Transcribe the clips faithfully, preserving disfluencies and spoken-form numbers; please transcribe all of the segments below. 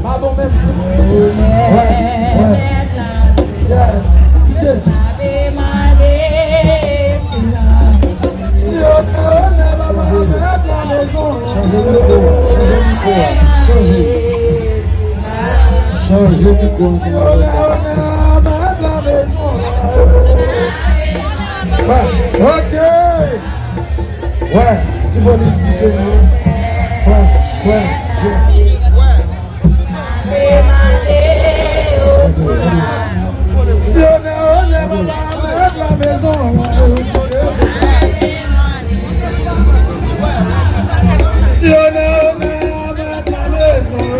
Pa bon menm. Wè, wè. Yes. Kite. Chanje mikwo, chanje mikwo a, chanje. Chanje mikwo ansanm avèk mwen. Wè, ok. Wè, ti volim kite nou. Wè, wè, wè. Si onè, onè, papa, mèt la mezon. Si onè, onè, mèt la mezon.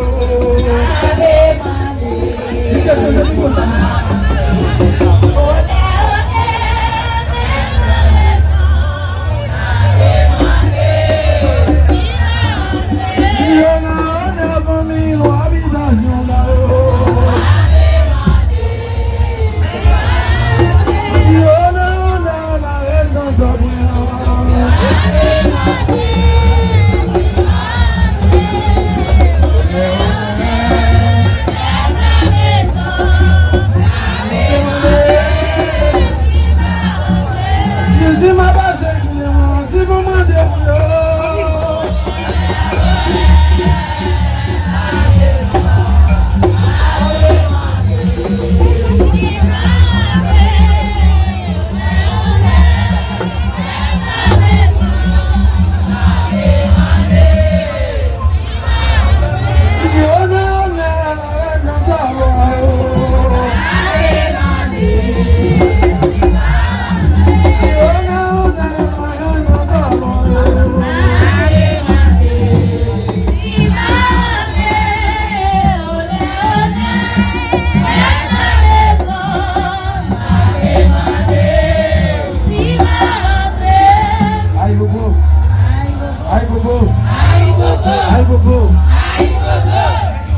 Li te chanje mikwo sa. Li onè, onè, fanmi, lwa abitasyon sa yo. Li onè, onè, la rèn nan dòbri an. Jezi m ap pase ki lemon, si pou mande pou yo. Ayibobo. Ayibobo. Ayibobo. Ayibobo. Ayibobo.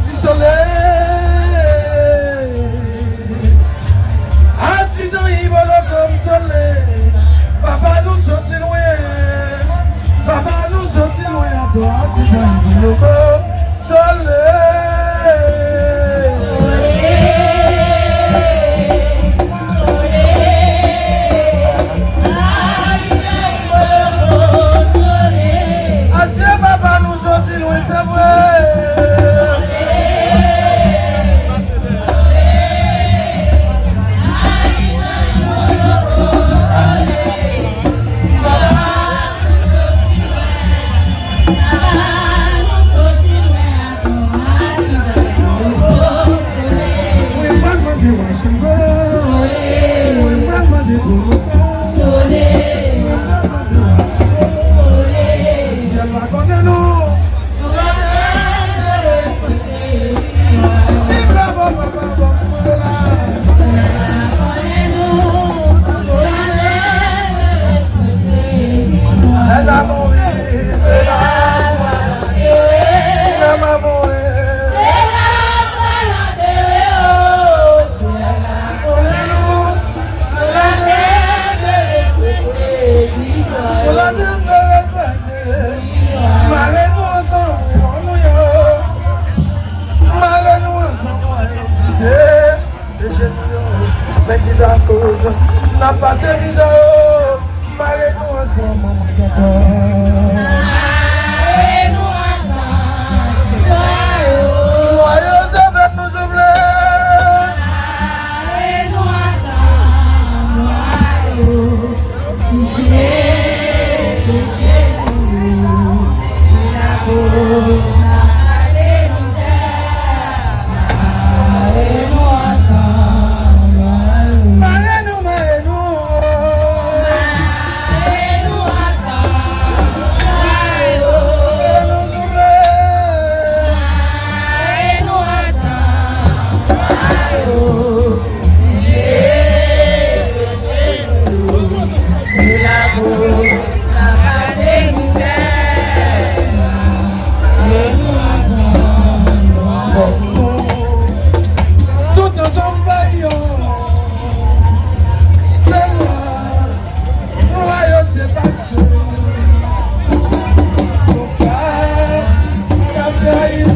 Ti solèy. Atidan Iboloko m solèy. Papa nou soti lwen. Papa nou soti lwen atò Atidan Iboloko. Solèy. Adye papa, nou soti lwen, se vre. Mwen pa mande Washington, mwen pa mande Bogota, mwen pa mande Washington. Syèl la konnen nou, sou latè. Ti bravo, papa, bon pou la. Sou latè. Lè m a mouri, se la. Lè m a mouri, se la. Sou latè, m te respekte. Mare nou ansanm, wi, non, nou yo. Mare nou ansanm, wi, non, nou yo. Peche nou yo, men ki lakoz n ap pase mizè yo. Mare nou ansanm, manman, papa. Mare nou ansanm, papa. Lwa yo, sovè nou, souple. Mare nou ansanm, papa. Si se peche nou, se lakoz n ap pase mizè. Mare nou ansanm, mare nou, mare nou.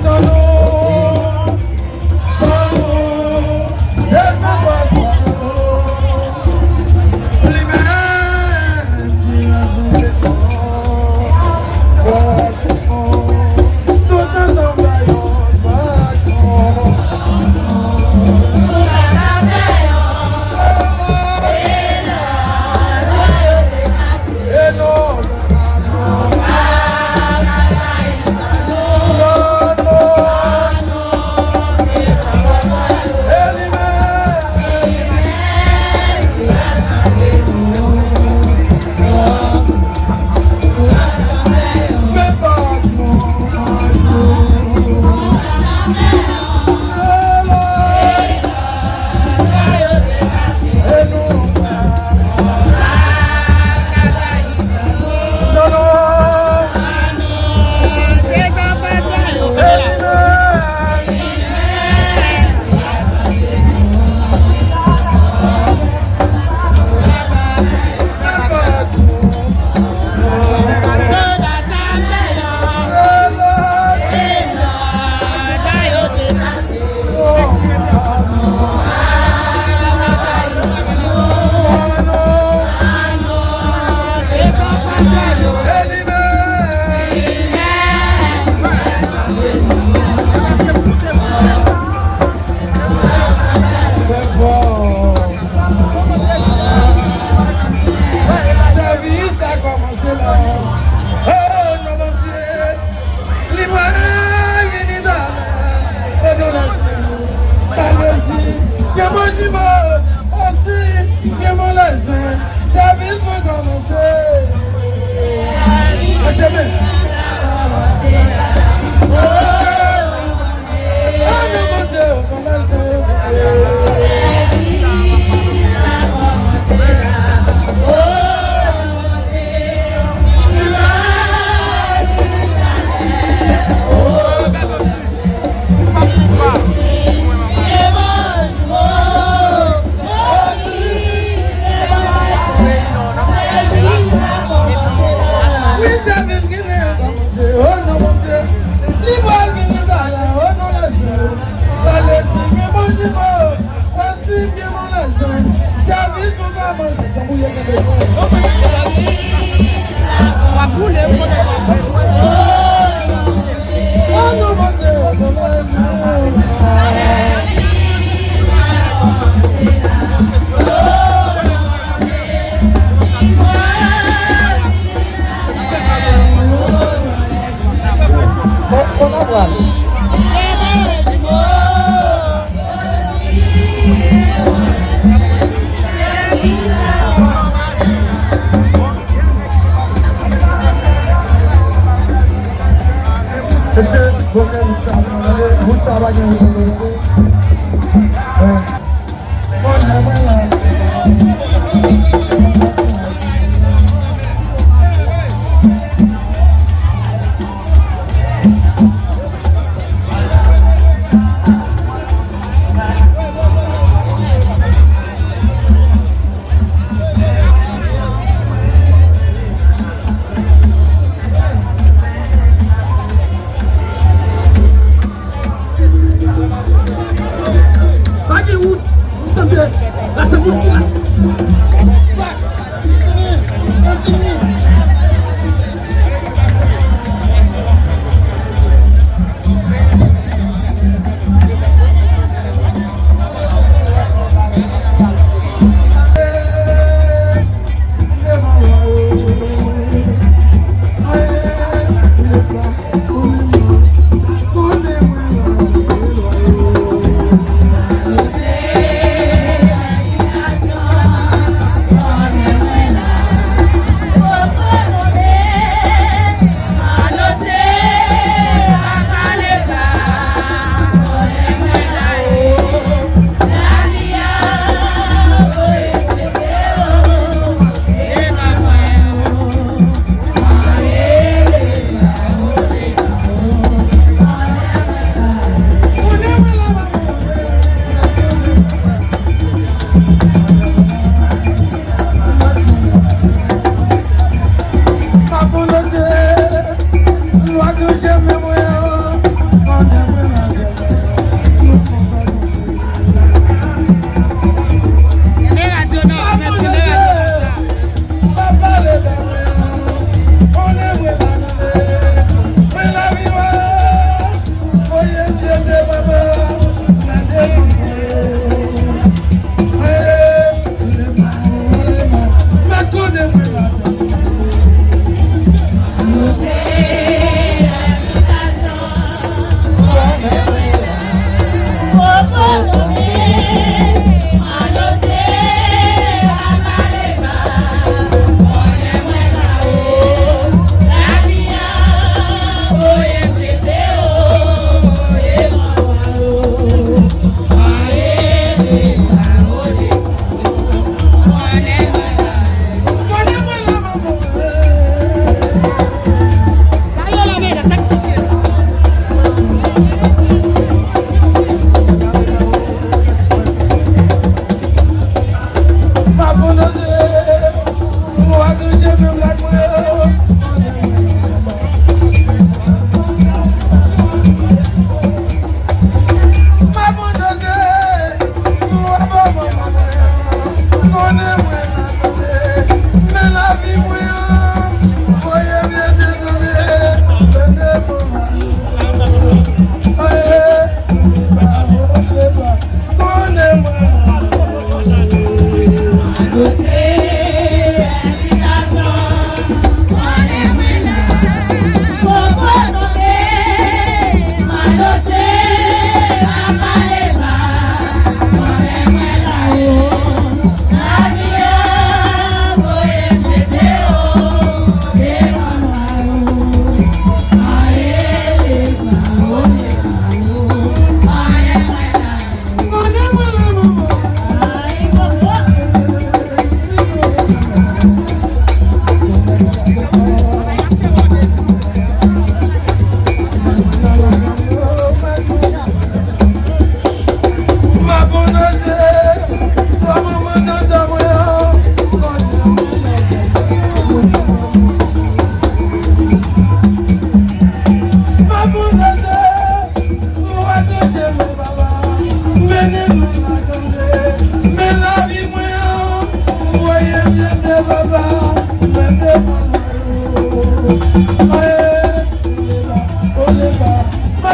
San nou, san nou, se san pòs pa nou. Li menm ki rasanble nou. Fòk nou tout ansanm bay yon patwon. E non, Sèvis la kòmanse la. Oh, non, Bondye. Li pral vini talè. E nou la, pa rezi. Gen bon dimanch osi, gen bon leson. Sèvis mwen kòmanse. Anchebe. Oh, non, Bondye, kòmanse. Wi, sèvis gen lè kòmanse. Oh, non, Bondye. Li pral vini talè. Oh, non, lèzanj. Pale si gen bon dimanch. Pase byen, bon lèzanj. Sèvis nou kòmanse. Tanbouye kenbe fò. W ap boule, w konnen. Oh, non, Bondye. Bon, kòman pral? Mesye, bòkè wout sa, wout sa pa gen wout. Pa gen wout, ou tande, la se moun ki la.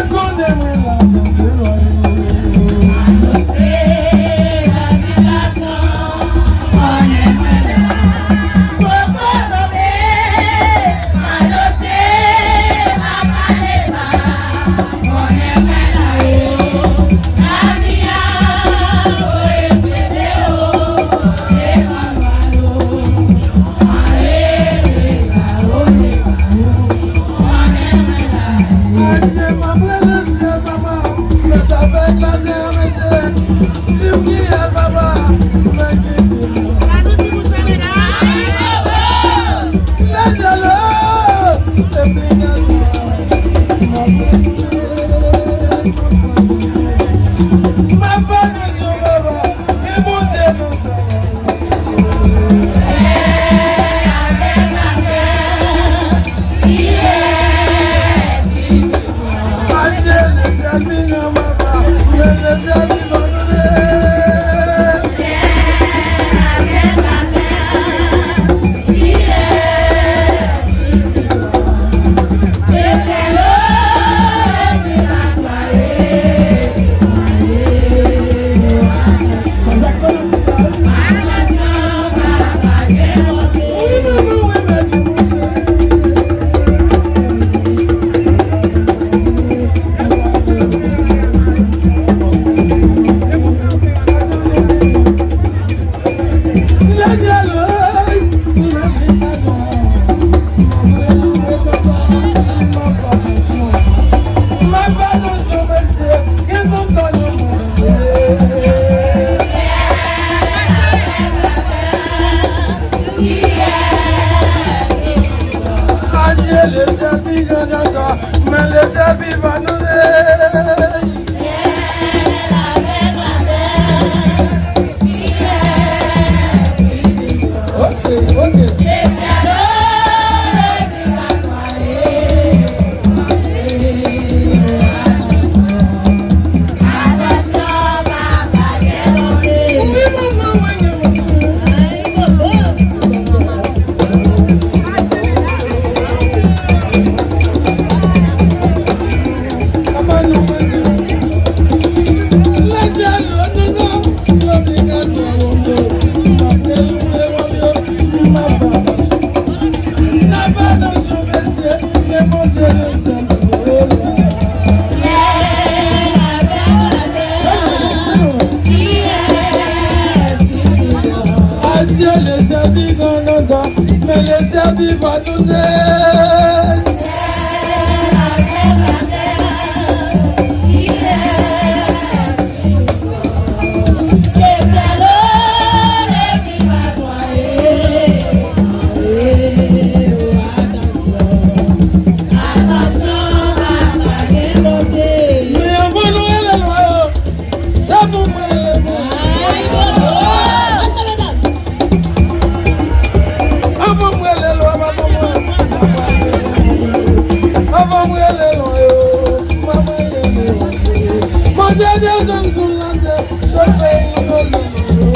Konnen mwen la, tande lwa yo. Adye lesyèl pi grandanda, men lesyèl pi vanouve. Ok, ok. Adye lesyèl pi grandanda, men lesyèl pi vanouve. Men anvan nou rele lwa yo, se pou mwen rele mwen. Anvan mwen rele lwa, pa pou mwen. Anvan mwen rele lwa yo, pa mwen rele lwa yo. Bondye desann sou latè, sove inosan yo.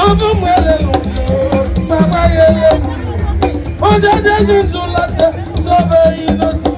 Anvan m rele lòt yo, papa rele moun yo. Bondye desann sou latè, sove inosan.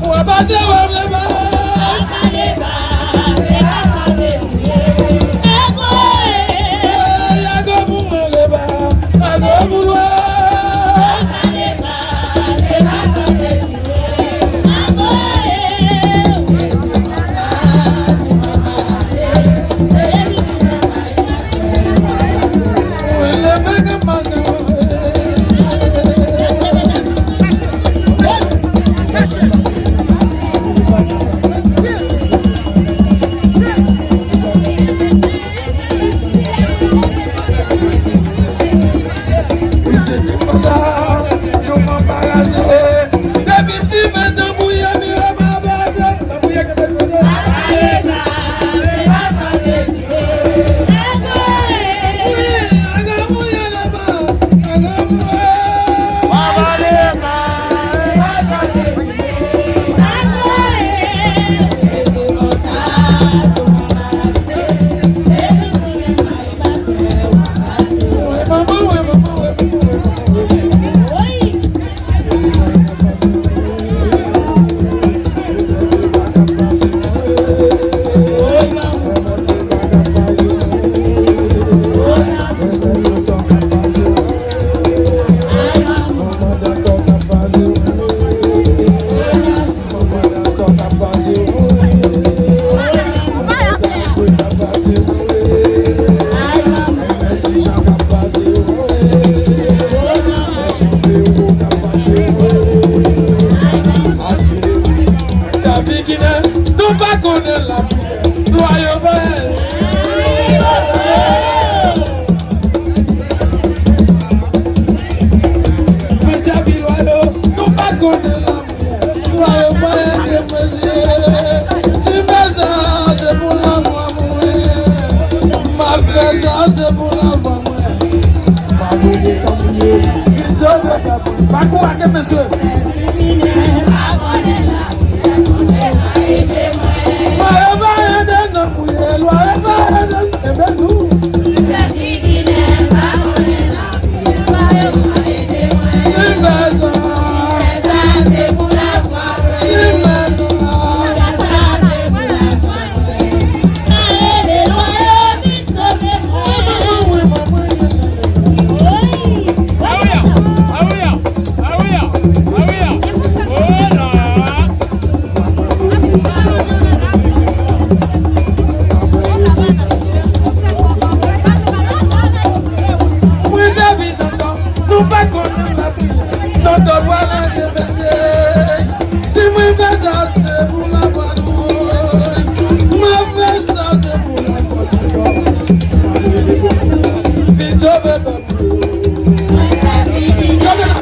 Ou a pase wè m leba. Papa leba, se pa sa w te di. Yago, e. Yago pou mwen leba. Yago pou lwa. Papa leba, se pa sa w te di. Yago, e. Sa figi nan, nou pa konnen lapli. Lwa yo bay. Mesye Vilwa yo, nou pa konnen lapli. Lwa yo bay de mesye. Si m fè sa, se pou lanmou mwen. M ap fè sa, se pou lanmou mwen. M ap rele tanpri. Vin sove pèp mwen. Pa kouraje, mesye. Lwa yo pa ede nou priye, lwa yo pa ede nou kenbe nou. Li fè sa. Li fè sa. Mwen te vin antan, nou pa konnen lapli. Nan dòt pral antre mesye. Si mwen fè sa, se pou lafwa nou. Mwen fè sa, se pou lafwa nou. Vin sove pèp mwen. Gade la.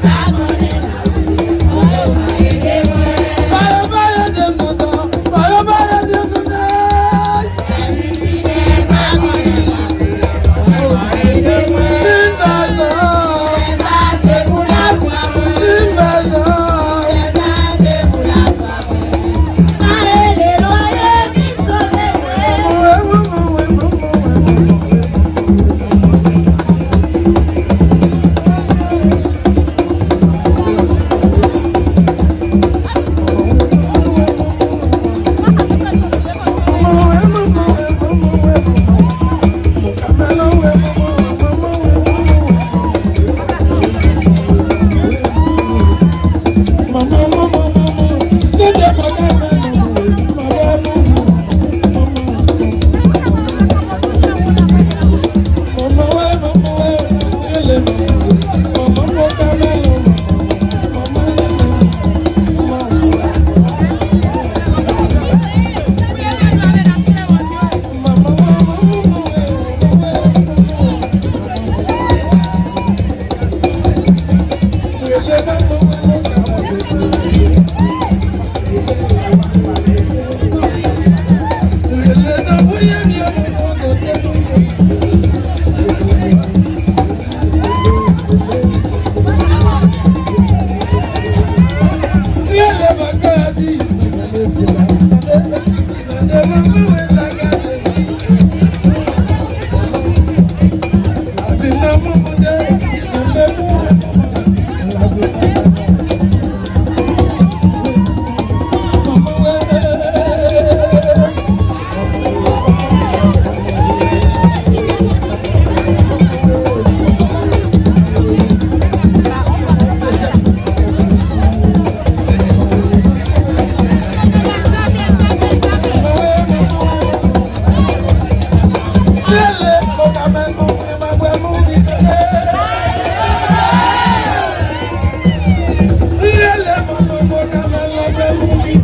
Fire, fire, dem nan tan. Fire, fire, dem nan tan.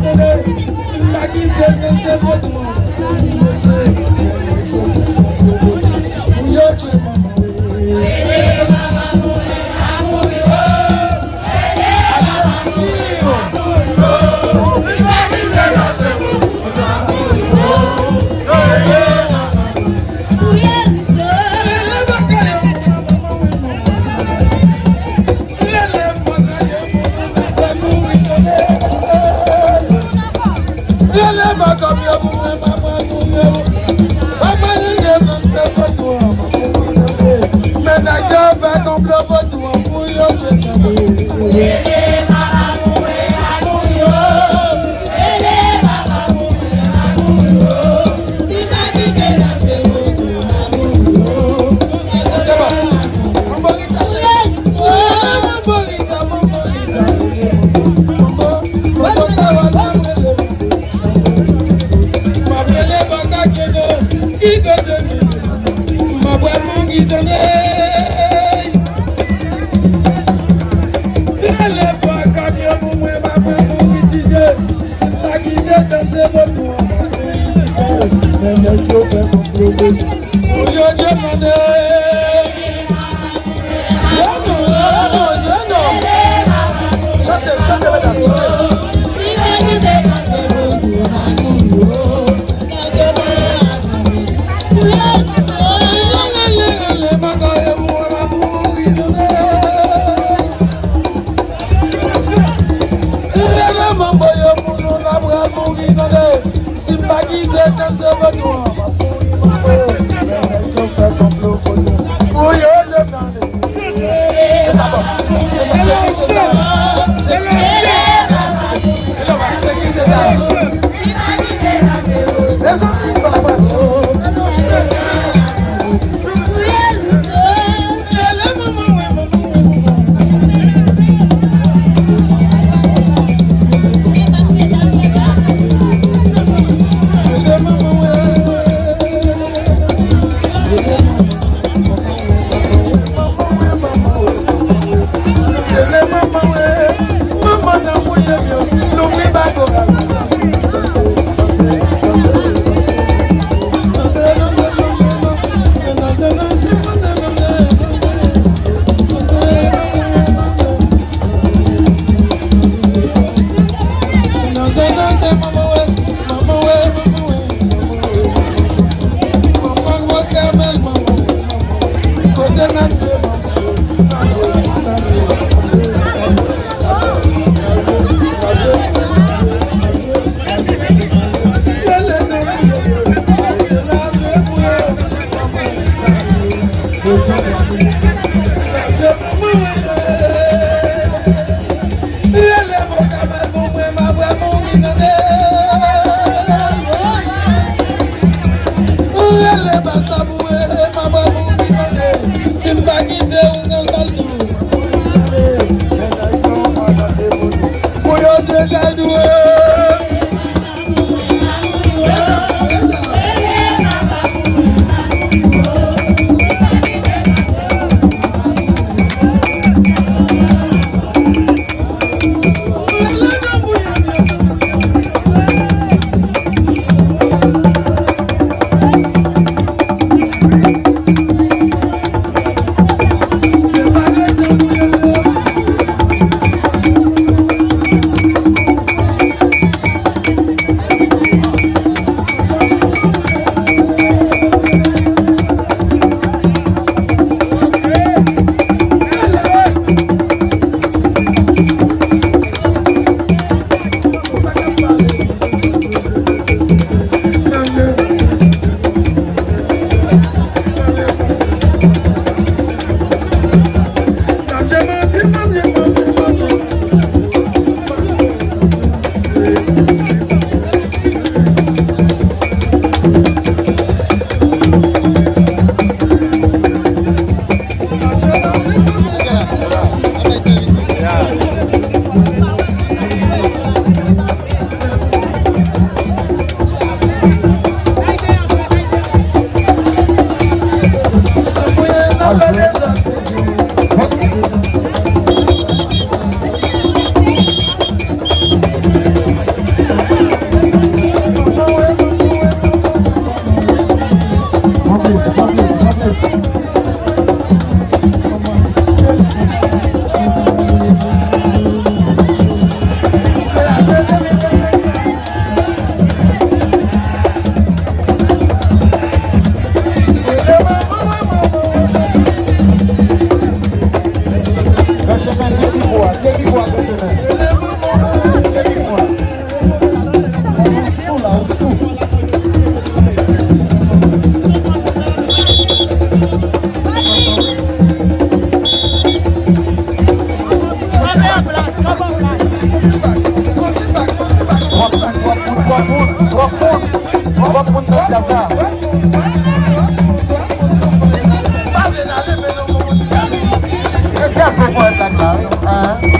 Si m pa kite danse vodou an, pou yo tchwe manman. Rele bò kòm yo pou mwen, pa pran nou yo. Pa pran nou yo nan se vodou an. Men nèg yo fè konplo vodou an pou yo tchwe tande. Rele papa pou mwen, pa pran nou yo. Rele papa pou mwen, pa pran nou yo. Si pa kite danse vodou an, pa pran nou yo. Ok, bon. Manbo Rita, cheri. Manbo Rita, manbo Rita. Manbo, manbo, manbo, manbo. M ap rele baka keno, ki kote nou? M ap pral mouri tande. Rele baka yo pou mwen, m ap pral mouri tande. Si m pa kite danse vodou an, m ap mouri tande. Men nèg yo fè konplo pou yo tande. Chante, chante, medam, chante. Si m pa kite danse vodou an, m ap mouri manbo. Men nèg yo fè konplo vodou pou yo tande. E sa bon, e sa, e sa, sekirite ta. Sekirite ta. E lè w pa sekirite ta. Mezanmi, kolaborasyon. Rele baka pou mwen, m ap mouri tande. Si m pa kite ou nan sal tou. Pou yo te sal tou. Moun, twòp moun, twòp moun nan djaz la. Jazz pou fè nèg la, wi. Hein?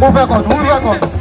Ou fè kòd, ou fè kòd.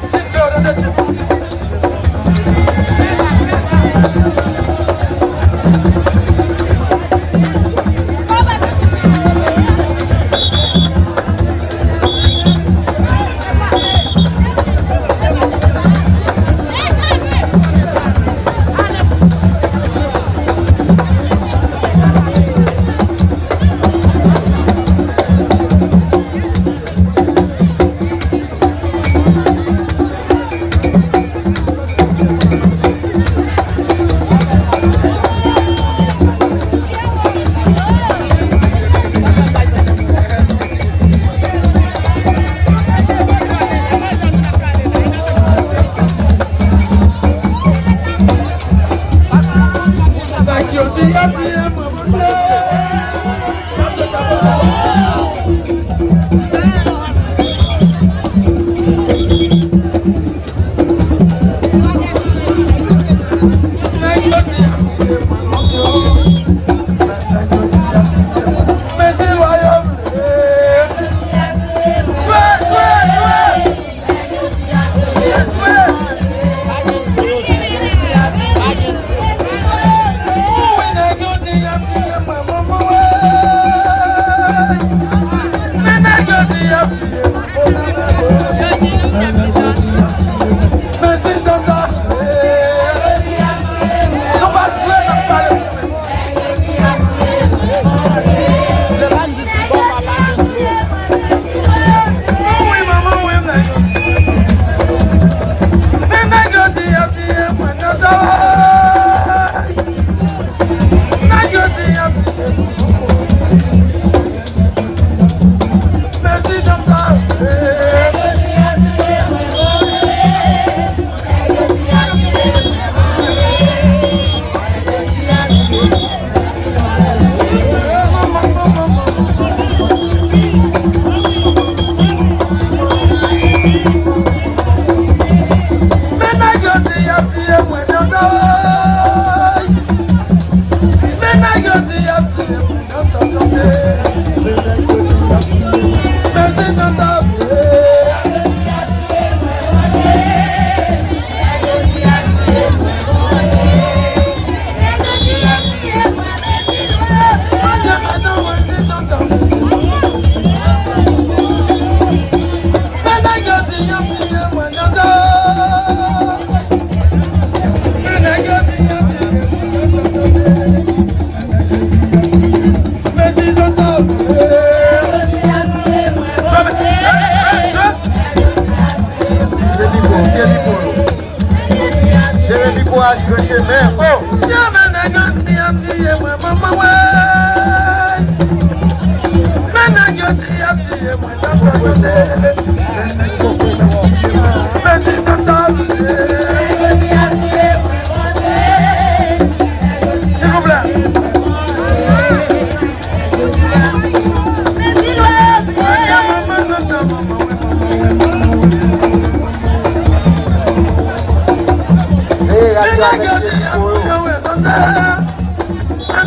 Nèg yo di y ap touye mwen tande.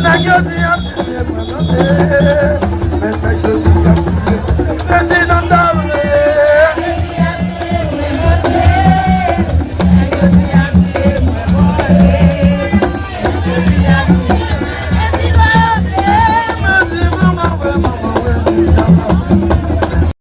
Nèg yo di y ap touye mwen tande.